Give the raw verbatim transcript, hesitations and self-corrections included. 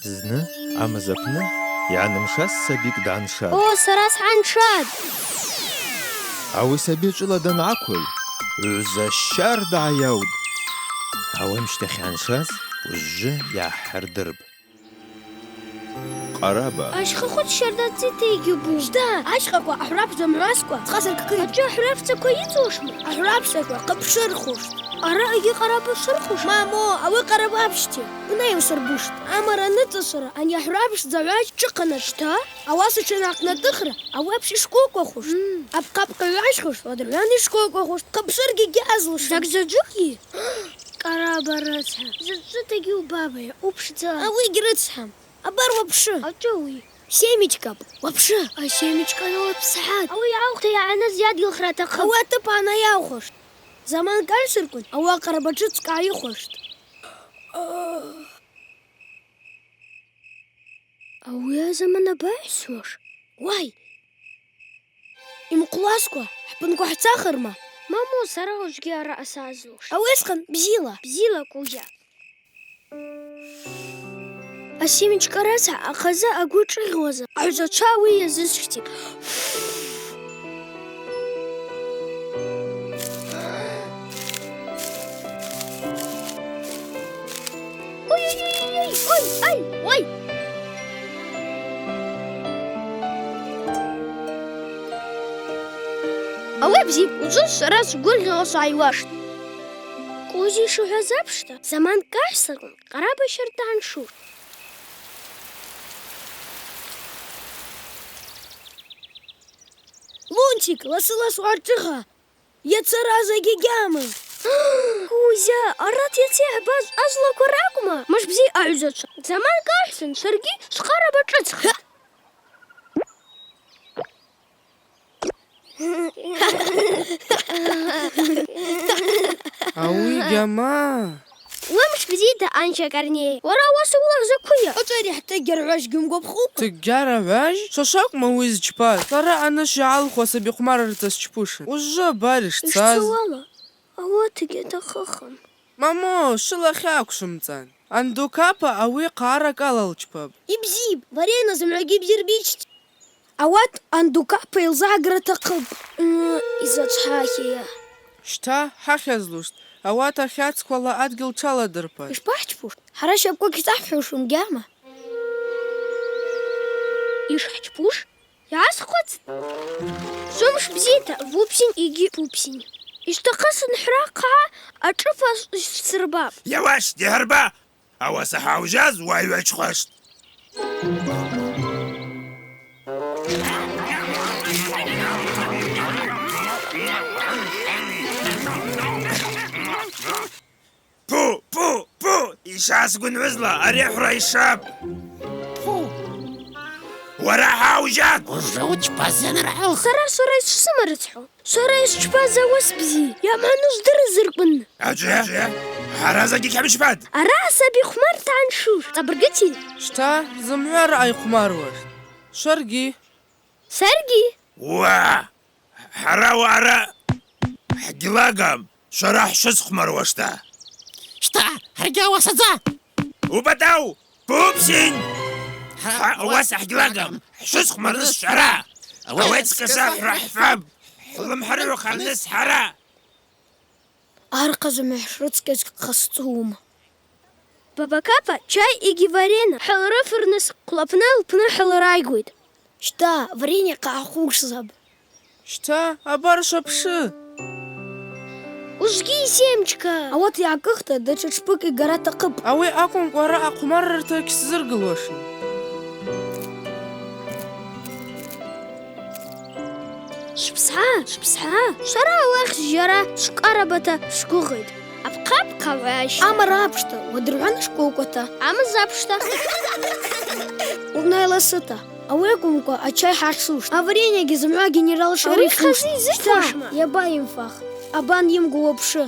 Зны амыз апны йгӏанымшаз сабикӏ дгӏаншатӏ. О, сара сгӏаншатӏ! Ауи саби чӏвыла дангӏаквыл, гӏвза щардагӏа йаутӏ. Ауи амщтахь йгӏаншаз уыжвжвы йгӏахӏырдырпӏ. Къараба. Ащхъа хвыцщарда цӏита йгьибу. Щта, ащхъаква ахӏврапш замгӏваскӏва цхъа сыркӏкӏытӏ. Ача ахӏврапшцаква йыцӏуашма? Ахӏврапшцаква хъапӏ шырхушт. Араъагьи къараба шырхуш? Мамо, ауи къараба апшцӏа. Бна йусырбуштӏ. Амара аныцӏашвара ани ахӏврапш дзагӏваз тшыхъанатӏ. Щта? Ауаса тшанакънатӏыхра, ауи апш йшкӏвокӏвахуштӏ. Мм. Апхъапхъа йгӏащхуштӏ, уадыргӏвана йшкӏвокӏвахуштӏ. Хъапӏ шыргьи гьазлушым. Закӏ-заджвыкӏгьи? Къараба рыцхӏа. Заджвытагьи убаба йа, упшдза. Ауи гьрыцхӏам. Абар уапшы. Ача уи. Семечкапӏ. Уапшы. А семечкала уапсгӏат. Ауи йгӏаухта йгӏаныз йадгылхра атахъыпӏ. Ауи атып анайаухуаштӏ. Заман кӏальсырквын ауи акъараба тшыцӏкӏ гӏайыхуаштӏ. Ауи азаман абайхӏвсуаш? Уай! Йымхъвласкӏва, хӏпынква хӏцахырма? Мамо, сара ужвгьи араъа сазлуштӏ. Ауи асхъан бзила. Бзила, кузя. Асемечка рыцхӏа ахъазы агвы тшыгъьуаза, агӏвзачва ауи йазысхьтӏ. Ой, ой, ой, ой, ой, ой, ой. Ауи бзипӏ, ужвы сара сгвыргъьауа сгӏайуаштӏ. Кӏвызи йшихӏваз апшта, заман кӏальсырквын къараба щардагӏа йгӏаншуштӏ. Лунтик, ласы-ласу гӏатшыгъа! Йацара закӏгьи гьамаз. Кузя, арат йаци йгьбаз азлаква ракӏвма? Мыш бзи агӏвзачва. Заман кӏальсын, саргьи скъараба тшыцӏхитӏ. Ауи гьама. Уымш бзита, анча Корней. Уара ауаса уылахь заквыйа? Ачӏвари хӏтыгьара гӏважь гьумгвапхъуква. Тыгьара гӏважь? Сосакъма уи зчпаз? Сара аныш йгӏалху асаби хъвмарырта счпушын. Ужвы абари шцаз. Йшцауала, ауатагьи атахъыхын. Мамо, швылахь аквшвымцӏан. Андукапа ауи хъаракӏ алалчпапӏ. Йбзипӏ, Варена зымгӏвагьи бзирбичт. Ауат Андукапа йылзыгӏгра атахъыпӏ. М, йзачӏвахьайа. Щта, хӏахьызлуштӏ, ауат ахьацквала адгьыл тшаладырпатӏ. Йшпахӏчпуш? Хӏара щапӏква гьцӏахӏхӏвушым гьама. Йшхӏчпуш? Йгӏасхъвыцтӏ. Сымш бзита, Вупсинь йгьи Пупсинь. Йщтахъысын хӏвра хъа ашӏыпӏа сырбапӏ. Йауаштӏ, йгьарба! Ауаса хӏаужьаз уай гьвачхъваштӏ. Пу, пу, пу! Йшасгвынгӏвызла ари хӏвра йшапӏ. Пу! Уара хӏаужьатӏ! Ужвы учпаз йаныргӏалх. Сара, сара йсымарыцхӏу. Сара йсчпаз ауыс бзи, йаман уздырзырквын. Ачӏвы? Хӏара закӏгьи гьамчпатӏ. Араъа саби хъвмарта йгӏаншуштӏ. Цӏабыргыти. Щта, зымгӏва араъа йхъвмаруаштӏ. Шваргьи. Саргьи. Уа! Хӏара уаъара хӏгьлагам, швара хӏшвысхъвмаруашта. Щта, хӏаргьи ауаса дза! Убатау! Пупсинь! Хӏа, хӏа, ауаса хӏгьлагам, хӏшвысхъвмарныс швара! Ауи ацкъа са хӏвра хӏфапӏ, хӏлымхӏарыгӏвхарныс хӏара! Архъазла мехӏшрыцкьаз хъасцӏума. Баба Капа чай йгьи варенье хӏалрыфырныс хъвлапны лпны хӏалрайгвитӏ. Щта, варенье хъахъвушзапӏ. Щта, абар швапшы. Ужвгьи йсемчкӏа. Ауат йгӏакӏыхта, датша тшпыкӏ йгара атахъыпӏ. Ауи акӏвымкӏва араъа хъвмаррата гьсзыргылуашым. Швпсгӏа, швпсгӏа, швара ауи ахьзджьара швкъарабата швгвыгъитӏ. Апхъапхъа гӏващ. Амара апшта, уадыргӏвана шкӏвокӏвата. Амыз апшта. Унай ласыта, ауи акӏвымкӏва ачай хӏахьзуштӏ. Авареньеги зымгӏва генерал Шариф уштӏ. Ауи хъазла йзыфашма? Йаба йымфах. Абан йымгва уапшы.